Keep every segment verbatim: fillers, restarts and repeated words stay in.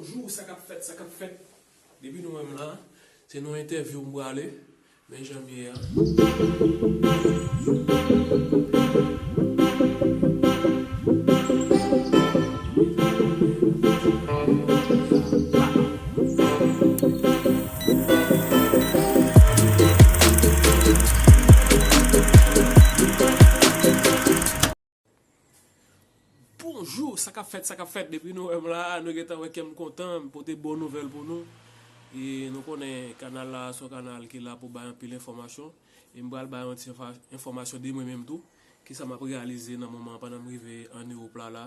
Bonjou, sa k ap fèt, sa k ap fèt? Depi nou wè m la, se nan entèvyou m prale, men jan m ye a. Bonjou, sa k ap fèt, sa k ap fèt? Depi nou wè m la, nou gentan wè kè m kontan, m pote bon nouvèl pou nou. E nou konnen kanal la se yon kanal ki la pou bay anpil enfòmasyon. E m pral bay yon ti enfòmasyon de mwen menm tou. Kisa m ap reyalize nan moman an pandan m rive ann Ewòp la la.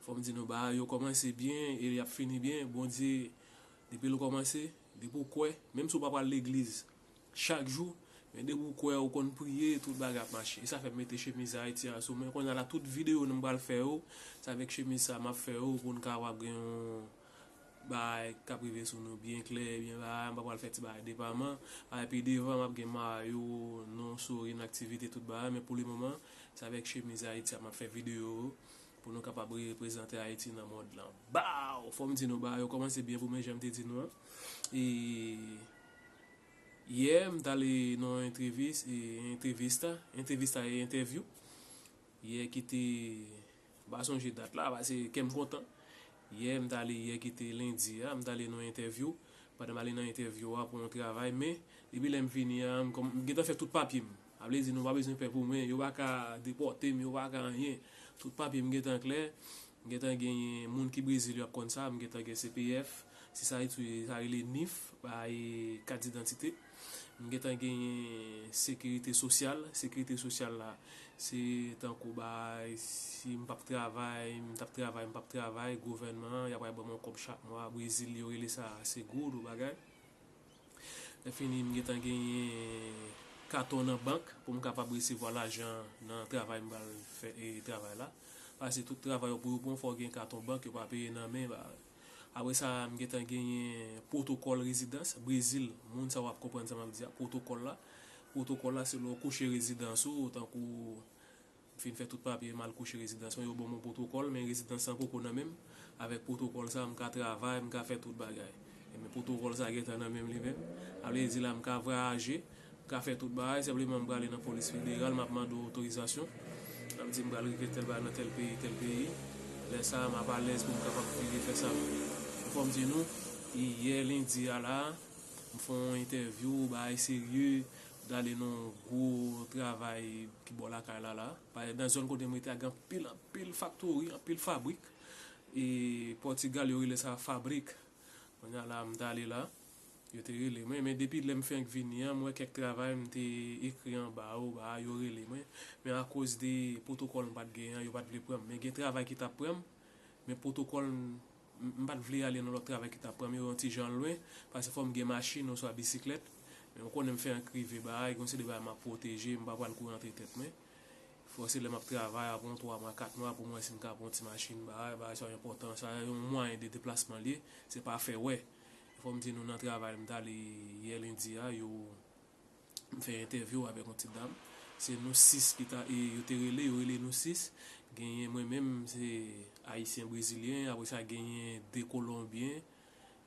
Fò m di nou, bagay yo kòmanse byen e y ap fini byen. Bondye, depi l kòmanse, depi w kwè, menm si w pa pral legliz chak jou, men depi w kwè, ou konn priye, tout bagay ap mache. E sa fè m mete chemiz Ayiti a sou mwen. Kounye a la, tout videyo nou m pral fè yo, se avèk chemiz sa m ap fè yo pou n kapab gen yon bagay k ap rive sou nou byen klè, byen bagay, m pa pral fè ti bagay depaman. Bagay pi devan, m ap gen mayo, non, souri, n aktivite, tout bagay, men pou le moman, se avèk chemiz Ayiti a m ap fè videyo yo, pou nou kapab reprezante Ayiti nan mond lan. Baw! Fò m di nou, bagay yo kòmanse byen pou mwen, jan m te di nou an. E yè, m t ale nan yon entrevis, e, entrevista, entrevista e entèvyou. Yè ki te, m pa sonje dat la, paske kè m kontan. Yè, m t ale yè ki te lendi a, m t ale nan yon entèvyou. Pandan m ale nan entèvyou a pou yon travay, men depi lè m vini a, m kòm-, m gentan fè tout papye m. Sa vle di nou pa bezwen pè pou mwen, yo pa ka depòte m, yo pa ka anyen. Tout papye m gentan klè. M gentan genyen moun ki Brezil yo ap konn sa, m gentan gen C P F, si sa tou ye, sa rele nif, bay kat didantite. M gentan genyen sekirite sosyal, sekirite sosyal la, se tankou bay, si m p ap travay, m t ap travay, m p ap travay, gouvènman an, y ap pral ban m yon kòb chak mwa, Brezil yo rele sa seguro bagay. Lè fini, m gentan genyen katon nan bank pou m kapab resevwa lajan nan travay m pral fè, e, travay la. Paske tout travay yo pou yo pran, fò w gen katon bank, yo pa peye nan men, ba, apre sa, m gentan genyen pwotokòl rezidans, Brezil, moun sa yo ap konprann sa m ap di a, pwotokòl la. Pwotokòl la, se lè w kouche rezidans ou, tankou m fin fè tout papye, m al kouche rezidans mwen, yo ban m yon pwotokòl, men rezidans lan poko nan men m. Avèk pwotokòl sa, m ka travay, m ka fè tout bagay. E men pwotokòl sa gentan nan men m li menm. Sa vle di la, m ka vwayaje, m ka fè tout bagay, senpleman m prale nan polis federal, m ap mande otorizasyon. M ap di m pral regle tèl bagay nan tèl peyi, tèl peyi. Lè sa a, m ap alèz pou m kapab vini fè sa. Fò m di nou, yè lendi a la, m fè yon entèvyou, bagay serye, m t ale nan yon gwo travay ki bò lakay la la. Paske nan zòn kote m rete a, gen anpil, anpil faktori, anpil fabrik. E Pòtigal, yo rele sa fabrik. Kounye a la, m t ale la, yo te rele mwen. Men depi lè m fenk vini an, m wè kèk travay m te ekri anba yo, ba yo rele mwen. Men akoz de pwotokòl m pa t genyen an, yo pa t vle pran m. Men gen travay ki t ap pran m, men pwotokòl m, m pa t vle ale nan lòt travay ki t ap pran m yo yon ti jan lwen, paske fò m gen machin oswa bisiklèt. Men ou konnen m fenk rive, bagay, gen yon seri de bagay m ap pwoteje, m pa pral kouri antre tèt mwen. Fò se lè m ap travay, apre yon twa mwa, kat mwa, pou m wè si m ka pran yon ti machin, bagay, bagay sa yo enpòtan, sa yon mwayen de deplasman li ye, se pa fè wè. Fò m di nou nan travay m t ale yè lendi a, yo, m fè entèvyou avèk yon ti dam. Se nou sis ki ta, e yo te rele, yo rele nou sis. Genyen mwen menm, se ayisyen brezilyen, apre sa genyen de kolonbyen,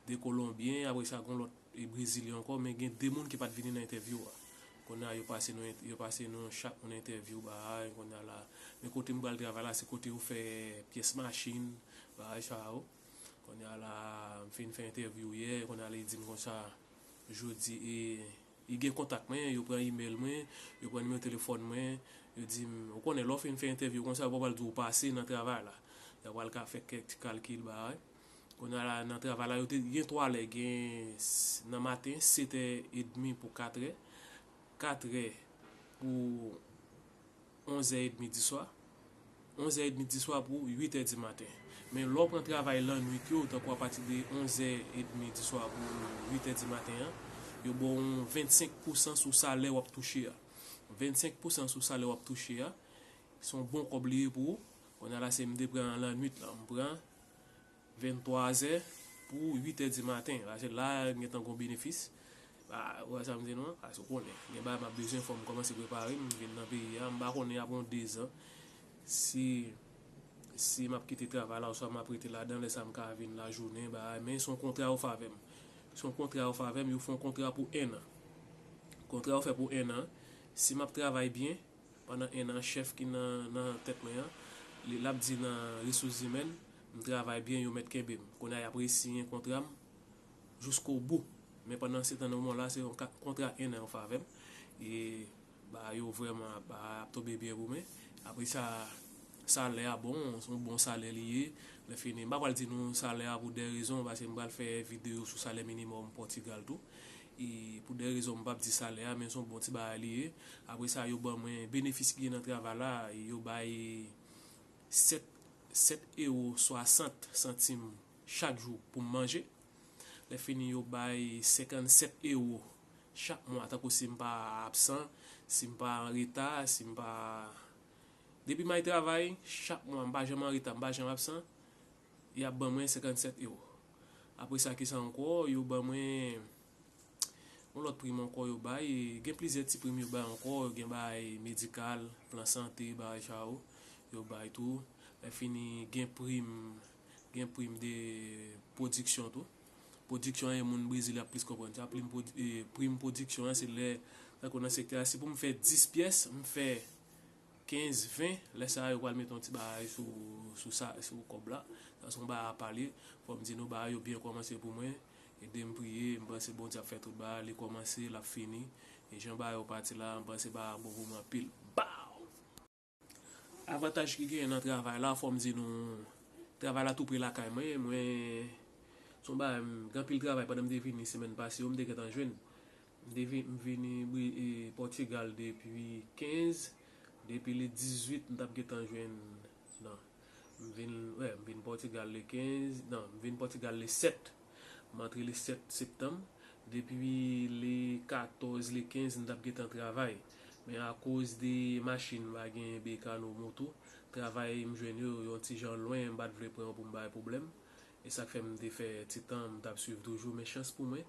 de kolonbyen, apre sa gon lòt e brezilyen ankò, men gen de moun ki pa t vini nan entèvyou a. Kounye a, yo pase nou, yo pase nou chak moun entèvyou, bagay, kounye a la. Men kote m pral travay la, se kote yo fè pyès machin, bagay sa yo. Kounye a la, m fin fè entèvyou yè, kounye a la, li di m konsa, jodi, e, li gen kontak mwen, yo pran imèl mwen, yo pran nimewo telefòn mwen, yo di m, ou konnen, lè w fin fè entèvyou konsa, yo pa pral di w pase nan travay la. Yo pral ka fè kèk ti kalkil, bagay. Kounye a la, nan travay la, yo te gen twa lè, gen s-, nan maten, sèt è edmi pou kat è, kat è pou onz è edmi di swa, onz è edmi di swa pou uit è di maten. Men lè w pran travay lannwit yo, tankou apati de onz è edmi di swa pou uit è di maten an, yo ba w yon vennsenk pousan sou salè w ap touche a. Vennsenk pousan sou salè w ap touche a, se yon bon kòb li ye pou ou. Kounye a la, se m te pran lannwit la, m pran venntwa zè pou uit è di maten. Paske la, m gentan gon benefis. Ba, ou wè sa m di nou an? Paske ou konnen, gen bagay m ap bezwen, fò m kòmanse prepare m, m vin nan peyi a. M pa konnen apre yon dezan, si si m ap kite travay la, oswa m ap rete ladan, lè sa m ka vin lajounen, bagay, men se yon kontra yo fè avè m. Se yon kontra yo fè avè m, yo fè yon kontra pou en an. Kontra yo fè pou en an, si m ap travay byen, pandan en an, chèf ki nan, nan tèt mwen an, li, l ap di nan resous imèn, m travay byen, yo mèt kenbe m. Kounye a, y ap resiyen kontra m jiskobou. Men pandan se tan, nan moman la, se yon ka- kontra en an yo fè avè m. E ba yo vrèman ba ap tonbe byen pou mwen. Apre sa, salè a bon, se yon bon salè li ye. Lè fini, m pa pral di nou salè a pou de rezon, paske m pral fè videyo sou salè minimòm Pòtigal tou. E pou de rezon, m p ap di salè a, men se yon bon ti bagay li ye. Apre sa, yo ban mwen benefis ki gen nan travay la, yo bay sèt, sèt ewo swasant santim chak jou pou m manje. Lè fini, yo bay senkannsèt ewo chak mwa, tankou si m pa absan, si m pa an reta, si m pa. Depi m al travay, chak mwa, m pa janm an reta, m pa janm absan, y ap ban mwen senkannsèt ewo. Apre sa, ki sa ankò? Yo ban mwen yon lòt prim ankò yo bay, e gen plizyè ti prim yo bay ankò, gen bay medikal, plan sante, bagay sa yo, yo bay tou. Lè fini, gen prim, gen prim de pwodiksyon tou. Pwodiksyon an, e moun Brezil ap plis konprann sa. Prim pwodi-, e, prim pwodiksyon an, se lè, tankou nan sektè a, si pou m fè dis pyès, m fè kenz, ven, lè sa a, yo pral mete yon ti bagay sou, sou sa, sou kòb la. Sa se yon bagay apa li. Fò m di nou, bagay yo byen kòmanse pou mwen. Ede m priye, m panse Bondye ap fè tout bagay, li kòmanse, l ap fini. E jan bagay yo pati la, m panse bagay ap bon pou mwen anpil. Baw! Avantaj ki genyen nan travay la, fò m di nou, travay la tou pre lakay mwen, mwen, se yon bagay, m gen anpil travay pandan m te vini semèn pase yo, m te gentan jwenn. M te vi-, m vini Bri-, e, Pòtigal depi kenz, depi le dizuit, m t ap gentan jwenn, non, m vin, wè, m vin Pòtigal le kenz, non, m vin Pòtigal le sèt. M antre le sèt septanm. Depi le katòz, le kenz, m t ap gentan travay. Men akoz de machin, m pa gen bekano moto, travay m jwenn yo, yon ti jan lwen, m pa t vle pran yo pou m bay pwoblèm. E sa k fè m te fè ti tan, m t ap swiv toujou, men chans pou mwen,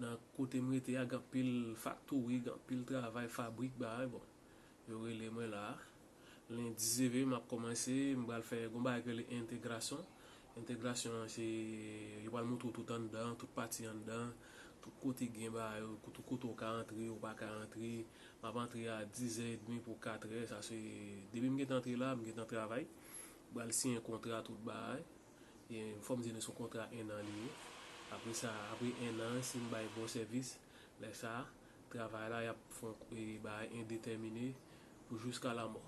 nan kote m rete a, gen anpil faktori, gen anpil travay, fabrik, bagay, bon. Yo rele mwen la. Lendi se vre, m ap kòmanse, m pral fè yon bagay ki rele entegrasyon. Entegrasyon an, se, yo pral montre w tout anndan, tout pati anndan, tout kote gen bagay, tout kote w ka antre, ou pa ka antre. M ap antre a dizè edmi pou katrè, sa se, depi m gentan antre la, m gentan travay. M pral siyen kontra tout bagay. E fò m di nou se yon kontra en an li ye. Apre sa, apre en an, si m bay bon sèvis, lè sa a, travay la, y ap fè yon, e, bagay endetèmine pou jiska lanmò.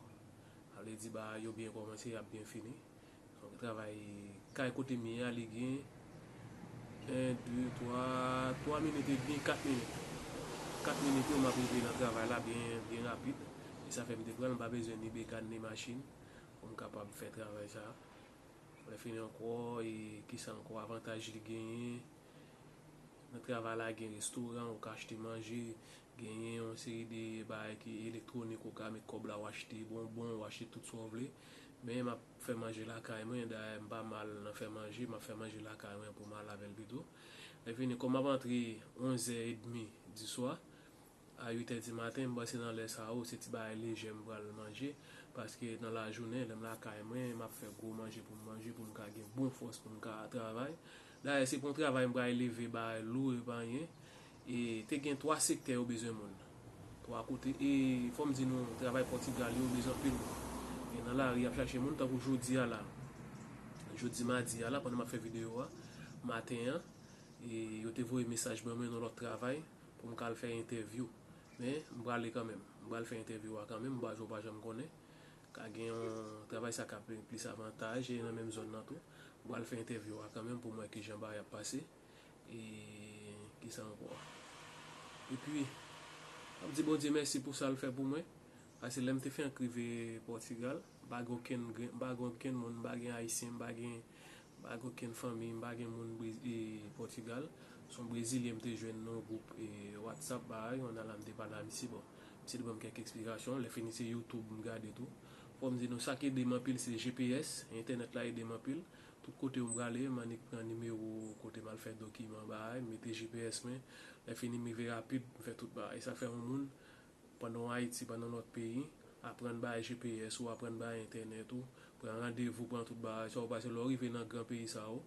Sa vle di, bagay yo byen kòmanse, y ap byen fini. Donk, travay kay kote m ye a, li gen en, de, twa, twa minit edmi, kat minit. Kat minit yo, m ap rive nan travay la byen, byen rapid. E sa fè m te pran l, m pa bezwen ni bekàn, ni machin pou m kapab fè travay sa a. Lè fini ankò, e kisa ankò avantaj li genyen? Nan travay la, gen restoran, ou ka achte manje, genyen yon seri de bagay ki elektwonik, ou ka met kòb la, ou achte bonbon, ou achte tout sa w vle. Men m ap fè manje lakay mwen, dayè m pa mal nan fè manje, m ap fè manje lakay mwen pou m al avè l pito. Lè fini, kòm m ap antre onzè edmi di swa, a uit è di maten, m panse nan lè sa yo, se ti bagay lejè m pral manje, paske nan lajounen, lè m lakay mwen, m ap fè gwo manje pou m manje, pou m ka gen bon fòs, pou m ka travay. Dayè, se pa yon travay m pral leve bagay lou, epa anyen. E te gen twa sektè yo bezwen moun. Twa kote, e fò m di nou, travay Pòtigal yo bezwen anpil moun. E nan lari, y ap chache moun, tankou jodi a la. Jodi madi a la, pandan m ap fè videyo a, maten an, e yo te voye mesaj ban mwen nan lòt travay, pou m ka al fè entèvyou. Men, m prale kanmenm. M pral fè entèvyou a kanmenm, m pa, ou pa janm konnen. Ka gen yon travay sa k ap plis avantaj, e nan menm zòn nan tou. M pral fè entèvyou a kanmenm pou m wè kijan bagay ap pase. E kisa ankò? Epi, m ap di Bondye mèsi pou sa l fè pou mwen. Paske lè m te fenk rive Pòtigal, m pa gen okenn grenn, m pa gen okenn moun, m pa gen Ayisyen, m pa gen, m pa gen okenn fanmi, m pa gen moun Brez-, e, Pòtigal. Se yon Brezilyen m te jwenn nan yon gwoup, e, WhatsApp, bagay, yon ala m te pale a misye, bon, misye te ban m kèk eksplikasyon, lè fini se YouTube m gade tou. Fò m di nou, sa k ede m anpil, se G P S, entènèt la ede m anpil. Tout kote m prale, m annik pran nimewo kote m al fè dokiman, bagay, m mete G P S mwen. Lè fini, m rive rapid, m fè tout bagay. Sa fè yon moun, pandan w Ayiti, pandan w lòt peyi, aprann bay G P S ou, aprann bay entènèt ou, pran randevou, pran tout bagay sa yo, paske lè w rive nan gran peyi sa yo,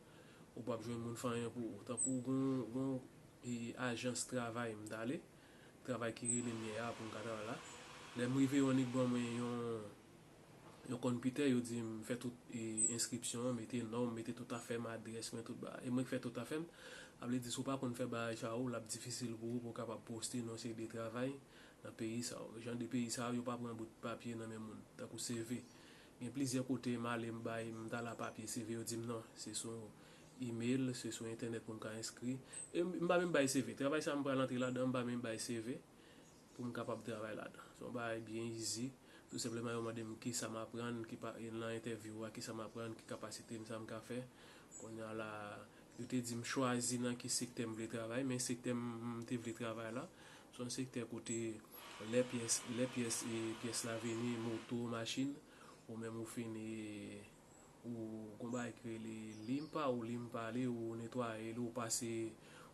ou p ap jwenn moun fè anyen pou ou. Tankou gon, gon e, ajans travay m t ale, travay ki rele m ye a pou m ka travay la. Lè m rive, yon nèg ban mwen yon, yon konpitè, yo di m fè tout e, enskripsyon an, mete non m, mete tout afè m, adrès mwen, tout bagay. E mwen k fè tout afè m. Sa vle di, si w pa konn fè bagay sa yo, l ap difisil pou ou, pou w kapab poste nan yon seri de travay nan peyi sa yo. Jan de peyi sa yo, yo pa pran bout papye nan men moun, tankou C V. Gen plizyè kote m ale, m bay, m t al a papye C V, yo di m non, se sou email, se sou entènèt pou m ka enskri. E m, m pa menm bay C V. Travay sa m pral antre ladan, m pa menm bay C V pou m kapab travay ladan. Se yon bagay byen easy. Tou senpleman, yo mande m kisa m aprann, ki pa, nan entèvyou a, kisa m aprann, ki kapasite m, sa m ka fè. Kounye a la, yo te di m chwazi nan ki sektè m vle travay, men sektè m, m te vle travay la, se yon sektè kote lè pyès, lè pyès, e, pyès la vini, moto, machin, ou menm ou fin, e, ou gon bagay ki rele limpa, ou limpa li, ou netwaye li, ou pase,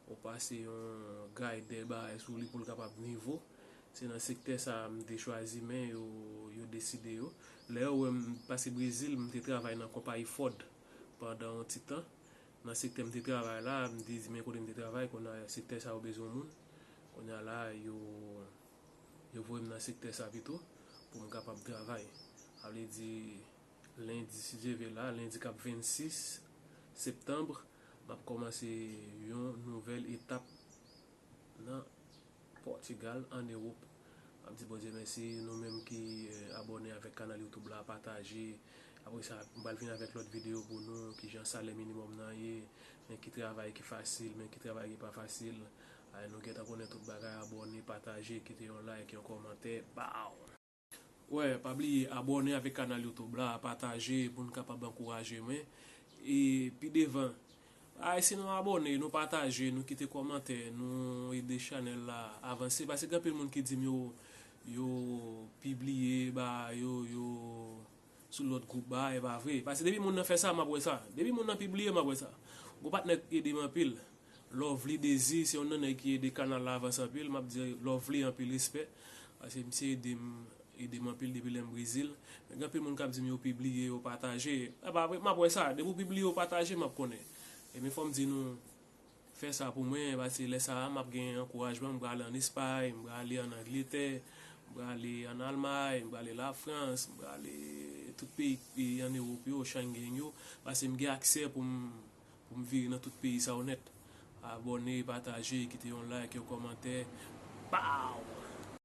ou pase yon grinder bagay sou li pou l kapab nivo. Se nan sektè sa a m te chwazi, men yo, yo deside yo. Lè yo wè m pase Brezil, m te travay nan konpayi Ford pandan yon ti tan. Nan sektè m te travay la, m te di men kote m te travay, kounye a sektè sa yo bezwen moun. Kounye a la, yo, yo voye m nan sektè sa pito pou m kapab travay. Sa vle di, lendi, si Dye vle la, lendi k ap vennsis septanm, m ap kòmanse yon nouvèl etap nan Pòtigal, ann Ewòp. M ap di Bondye mèsi, nou menm ki, eh, abòne avèk kanal YouTube la, pataje. Apre sa, m pral vin avèk lòt videyo pou nou, kijan salè minimòm nan ye, men ki travay ki fasil, men ki travay ki pa fasil. Ay, nou gentan konnen tout bagay, abòne, pataje, kite yon like, yon kòmantè. Baw! Wè, pa bliye abòne avèk kanal YouTube la, pataje pou n kapab ankouraje mwen. E pi devan, ay, si nou abòne, nou pataje, nou kite kòmantè, nou ede chanèl la avanse. Paske gen anpil moun ki di m yo, yo pibliye, ba, yo, yo sou lòt gwoup, ba, e pa vre. Paske depi moun nan fè sa, m ap wè sa. Depi moun nan pibliye, m ap wè sa. Gon patnè k ede m anpil. Lovely Dezi, se youn nan nèg ki ede kanal la avanse anpil. M ap di Lovely anpil respè. Paske misye ede m, ede m anpil depi lè m Brezil. Men gen anpil moun k ap di m yo pibliye, yo pataje. E pa vre, m ap wè sa. Depi w pibliye, w pataje, m ap konnen. Ebyen, fò m di nou, fè sa pou mwen, paske lè sa a, m ap gen ankourajman, m prale ann Espay, m prale ann Angletè, m prale ann Almay, m prale Lafrans, m prale tout peyi, peyi ann Ewòp yo, Schengen yo, paske m gen aksè pou m, pou m vire nan tout peyi sa yo nèt. Abòne, pataje, kite yon like, yon kòmantè. Pow!